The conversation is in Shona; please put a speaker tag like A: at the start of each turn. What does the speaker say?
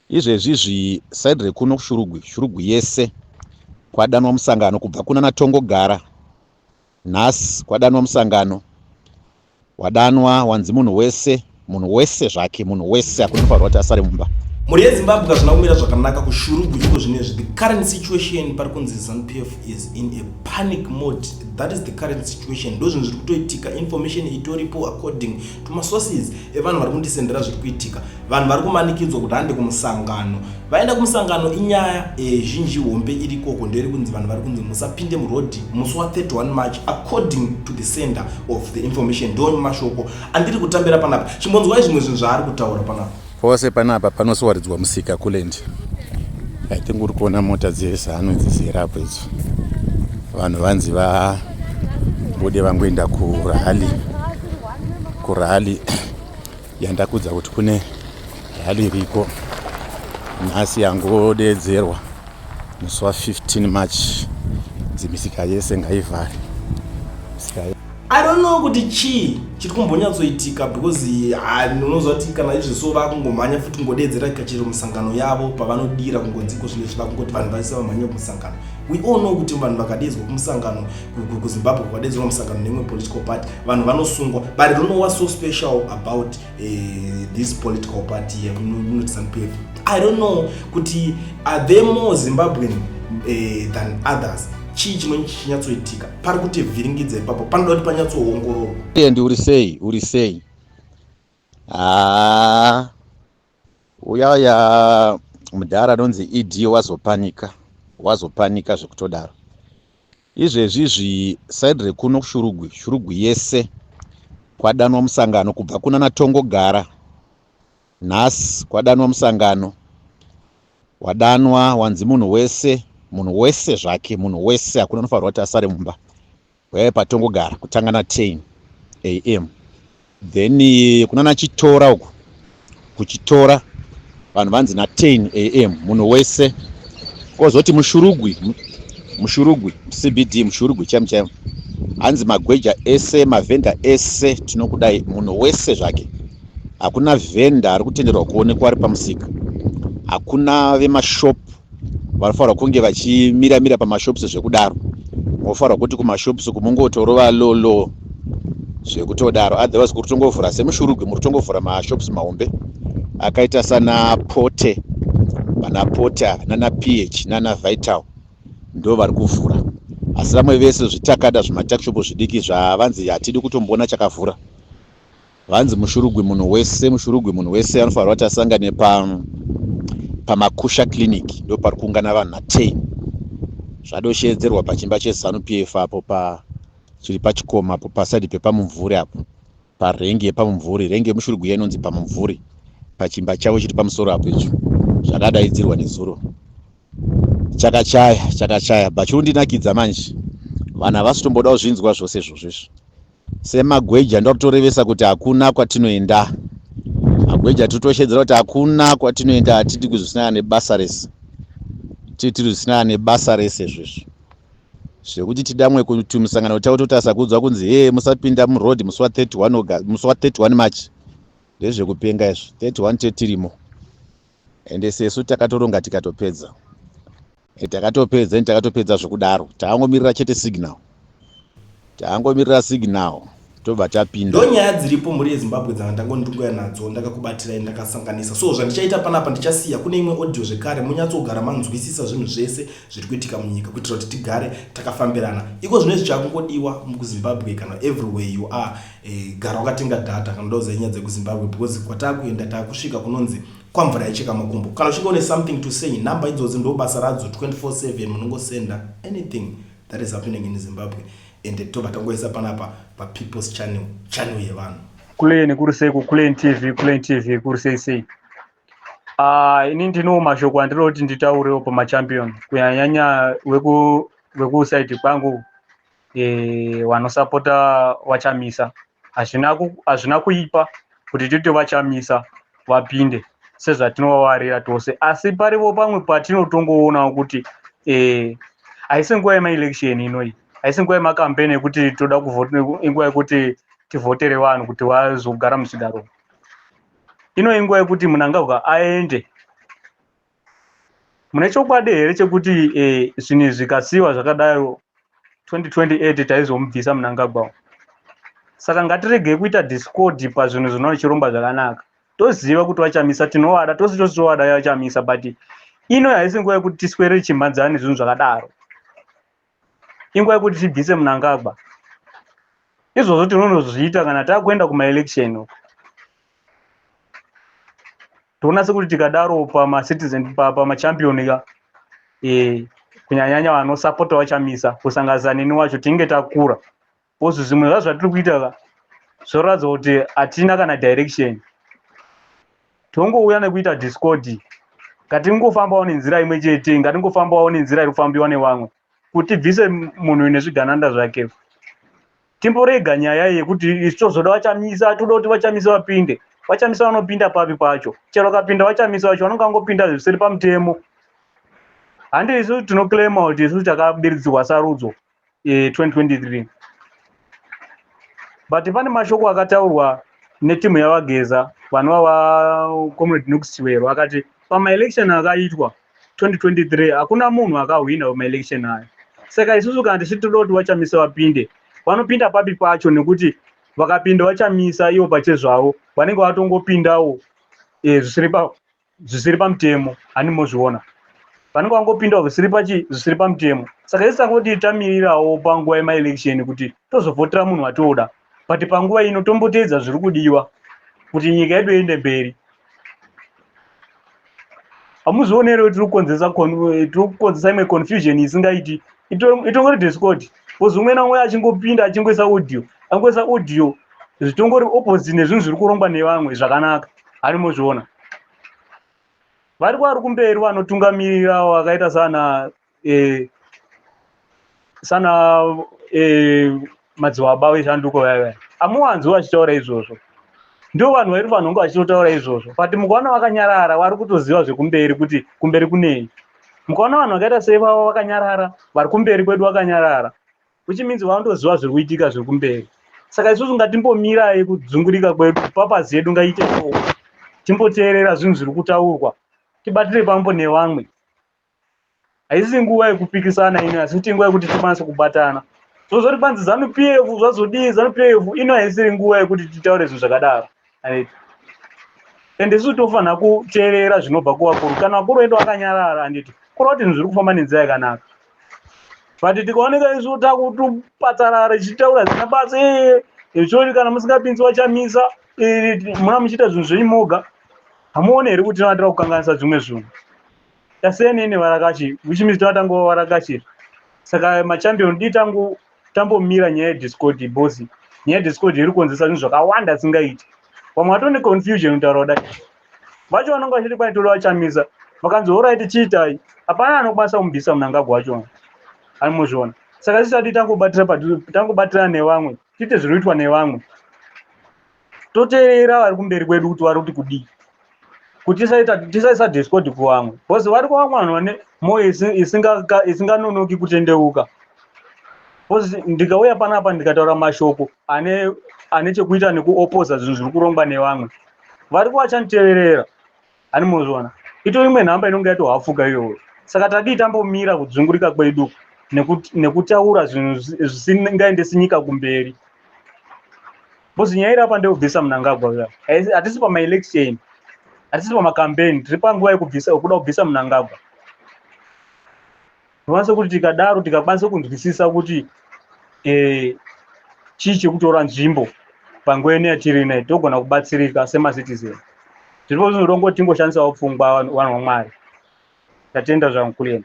A: Izvezvizvi side rekuno kuShurugwi, Shurugwi yese kwadanwa musangano kubva kuna naTongogara. Nhasi kwadanwa musangano, wadanwa wanzi munhu wese, munhu wese zvake, munhu wese hakuna kufanirwa kuti asare mumba.
B: Mhuri yeZimbabwe, hazvina kumira zvakanaka kuShurugwi iko zvinezvi. The current situation, pari kunzi ZANU-PF is in a panic mode. That is the current situation. Ndo zvinhu zviri kutoitika. Information itoripo according to masources evanhu vari kundisendera zviri kuitika. Vanhu vari kumanikidzwa kuti hande kumusangano. Vaenda kumusangano, inyaya zhinji hombe iri ikoko ndeiri kunzi vanhu vari kunzi musapinde murodhi musi wa31 March, according to the sender of the information. Ndo mashoko andiri kutambira panapa. Chimbonzwai zvimwe zvinhu zvaari kutaura panapa.
A: Pose panapa panoswaridzwa musika kulendi. I think uri kuona mota dzeZANU dzizerapo idzo. Vanhu vanzi vabude vangoenda kurally, kurally yandakudza kuti kune rally iriko nhasi yangodedzerwa musi wa15 March. Dzimisika yese ngaivhare misika.
B: I don't know kuti chii chiri kumbonyatsoitika, because unoziva kuti kana izveso vakungomhanya futi kungodedzera kachero musangano yavo pavanodira kungonziko zvinezvi, vakungoti vanhu vaise vamhanye kumusangano. We all know kuti vanhu vakadedzwa kumusangano kuZimbabwe, kukadedzerwa musangano neimwe political party, vanhu vanosungwa. But I don't know what's so special about this political party inoti ZANU-PF. I don't know kuti are there more Zimbabwean than others? Chii chinyatsoitika pari kuti vhiringidza ipapo? Panoda kuti panyatsoongororwa.
A: Endi uri sei? Uri sei? Haa, uya uya mudhara anonzi ED wazopanika, wazopanika zvekutodaro. Izvezvizvi side rekuno kuShurugwi, Shurugwi yese kwadanwa musangano kubva kuna naTongogara. Nhasi kwadanwa musangano, wadanwa wanzi munhu wese, munhu wese zvake, munhu wese hakuna unofanirwa kuti asare mumba. Waive paTongogara kutanga na10 a.m. Then kuna naChitora uku, kuChitora vanhu vanzi na10 a.m. munhu wese. Kwozoti muShurugwi, muShurugwi CBD, muShurugwi chaimo chaimo, hanzi magweja ese, mavhenda ese, tinokudai, munhu wese zvake. Hakuna vhenda ari kutenderwa kuonekwa ari pamusika. Hakuna vemashopu vanofanirwa kunge vachimiramira pamashops zvekudaro. Mofanirwa kuti kumashops kumungotorova lolo zvekutodaro, otherwise kuri tongovhura semuShurugwi, muri tongovhura mashops mahombe akaita sana Pote, vana Pote ava, nana PH, nana Vital, ndo vari kuvhura. Asi vamwe vese, zvitakada, zvimatuckshop zvidiki zvavanzi hatidi kutomboona chakavhura. Vanzi muShurugwi munhu wese, muShurugwi munhu wese anofanirwa kuti asangane pa paMakusha Clinic. Ndo pari kuungana vanhu na10. Zvadoshedzerwa pachimba cheZANU PF apo, pa chiri pachikoma apo, paside pepamumvuri apo, parengi yepamumvuri, rengi yemuShurugwi inonzi pamumvuri, pachimba chavo chiri pamusoro apo. Icho zvakadaidzirwa nezuro chakachaya, chakachaya bachirundinakidza manje. Vanhu havasi kutomboda kuzvinzwa zvose izvozvo izvo. Semagweja ndokutorevesa kuti hakuna kwatinoenda. Magweja tiri kuti hakuna kwatinoenda, hatidi kuzvisina nebasa rese, tiri zvisina nebasa rese izvezvo zvekuti tidamwe kuti musangano tavo totasa kuudzwa kunzi he musapinda muroad musi wa31, musi wa31 March. Ndezvekupenga izvo. 31 tetirimo, ende sesu takatoronga tikatopedza, takatopedza, ende takatopedza zvekudaro. Taangomirira chete signal, taangomirira signal, tobva tapinda.
B: Ndo nyaya dziripo, mhuri yeZimbabwe, dzanga ndangondingoya nadzo, ndakakubatirai, ndakasanganisa. So zvandichaita panapa, ndichasiya kune imwe audio zvekare, munyatsogara manzwisisa zvinhu zvese zviri kuitika munyika, kuitira kuti tigare takafambirana. Iko zvino izvi chakungodiwa mukuZimbabwe kana everywhere you are, gara wakatenga data kana uda kuziva nyaya dzekuZimbabwe, because kwatakuenda taakusvika kunonzi kwamvura yacheka makumbo. Kana uchinge une something to say, nhamba idzodzi ndo basa radzo 24/7. Munongosenda anything that is happening in Zimbabwe, and tobva tangoisa panapa paPeople's Channel, channel yevanhu.
C: Kuleni kuri sei kuKulen TV? Kulen TV kuri sei sei? Ini ndinowo mashoko andinoti nditaurewo pamachampion, kunyanyanya vekuside kwangu, vanosapota vaChamisa. Hazvina kuipa kuti titi vaChamisa vapinde sezvatinovavarira tose, asi paripo pamwe patinotongoonawo kuti haisi nguva yemaelection inoyi, haisi nguva yemacampaign ekuti toda, inguva yekuti tivhotere vanhu kuti vazogara muzvigaro. Ino inguva yekuti Mnangagwa aende. Mune chokwadi here chekuti zvinhu izvi zvikasiyiwa zvakadaro 2028 taizomubvisa Mnangagwa? Saka ngatiregei kuita discord pazvinhu zvinova chirongwa zvakanaka. Toziva kuti vachamisa tinovada tose, tose tovada vachamisa, but ino haisi nguva yekuti tiswere tichimhanzana nezvinhu zvakadaro. Inguva yekuti tibvise Mnangagwa. Izvozvo tinonozviita kana takuenda kumaelection uko. Toona sekuti tikadaro pamacitizen, pamachampion ka, kunyanyanya vanosapota vachamisa, kusanganisa neni wacho, tinge takura, because zvimwe zvazvo zvatiri kuita ka zvoratidza kuti hatina kana direction. Tongouya nekuita discord. Ngatingofambawo nenzira imwe chete, ngatingofambawo nenzira iri kufambiwa nevamwe kuti tibvise munhu nezvigananda zvake. Timborega nyaya yekuti isu tozoda vachamisa, toda kuti vachamisa vapinde. Vachamisa vanopinda papi pacho? Chero vakapinda vachamisa vacho, vanonge vangopinda zvisiri pamutemo. Handi isu tinoclaima kuti isu takabiridzirwa sarudzo 2023, but pane mashoko akataurwa netimu yavageza vanova vacomrade Knox Chiwero, akati pamaelection akaitwa 2023 hakuna munhu akahwina pamaelection ayo. Saka isusu kana tichiti toda kuti vachamisa vapinde, vanopinda papi pacho? Nekuti vakapinda vachamisa ivo pachezvavo vanenge vatongopindawo zvisiri pamutemo. Hani mozviona, vanenge vangopindawo zvisiri pachi zvisiri pamutemo. Saka isi tangoti tamirirawo panguva yemaelection kuti tozovhotera munhu watoda, but panguva ino tomboteedza zviri kudiwa kuti nyika yedu iende mberi. Hamuzvioneri kuti tiri kukonzesa imwe confusion isingaiti? Itongori discord, because umwe naumwe achingopinda achingoisa audio, angoisa audio zvitongori opposite nezvinhu zviri kurongwa nevamwe zvakanaka. Hari mozviona, vari kwaari kumberi vanotungamirira vakaita sana madzibaba veshanduko vaya vaya, hamuwanzi vachitaura izvozvo. Ndo vanhu vari vanhu vachitotaura izvozvo, but mukaona vakanyarara, vari kutoziva zvekumberi kuti kumberi kunei. Mukaona vanhu vakaita seivavo vakanyarara, vari kumberi kwedu vakanyarara, which means vanotoziva zviri kuitika zviri kumberi. Saka isusu ngatimbomirai kudzungurika kwedu. Papazi yedu ngaite so, timboteerera zvinhu zviri kutaurwa, tibatire pambo nevamwe. Haisi nguva yekupikisana ino, asi kuti inguva yekuti tikwanise kubatana. Zvozoti kwanzi ZANU PF zvazodii, ZANU PF ino haisiri nguva yekuti titaure zvinhu zvakadaro, handiti? Ende isusu tofanira kuteerera zvinobva kuvakuru. Kana vakuru vedu vakanyarara, handiti kureva kuti zvinhu zviri kufamba nenzira yakanaka? But tikaoneka isu takutopatsarara tichitaura zvisina basa, choti kana musingapinzi vachamisa, muna muchiita zvinhu zvenyu moga, hamuoni here kuti tinova kukanganisa zvimwe zvinhu? Tasiyana nevarakashi, which means tova tangova varakashi. Saka machampion, dii tangu tambomira nyaya yediscord, boss. Nyaya yediscord iri kukonzesa zvinhu zvakawanda singaiti. Vamwe vatone confusion kutaura kudai vacho vanonge vachiti kwai toda vachamisa, vakanzi alright, chiitai, hapana anokwanisa kumubvisa Mnangagwa wacho. Animozviona? Saka tisati tangobatira, tangobatirana nevamwe, tiite zviri kuitwa nevamwe, toteerera vari kumberi kwedu kuti vari kuti kudii, kuti tisaisa discord kuvamwe, because vari kuvamwe vanhu vane mwoyo isinganonoki kutendeuka. Because ndikauya panapa ndikataura mashoko ane chekuita nekuopoza zvinhu zviri kurongwa nevamwe, vari kuvachanditeverera. Hani mozviona, itori imwe nhamba inonge yatohafuka iyoyo. Saka tadii tambomira kudzungurika kwedu nekutaura zvinhu zvisingaendesi nyika kumberi? Because nyaya iri apa ndeyekubvisa Mnangagwa. Hatisi pamaelection, hatisi pamacampaign, tiri panguva yekubvisa, kuda kubvisa Mnangagwa. Tinokwanisa kuti tikadaro tikakwanisa kunzwisisa kuti chii chekutora nzvimbo panguva ino yatiri inai, togona kubatsirika semacitizen. Zviripo zvinoda kungoti tingoshandisawo pfungwa, vanhu vamwari. Ndatenda zvangu, kulena.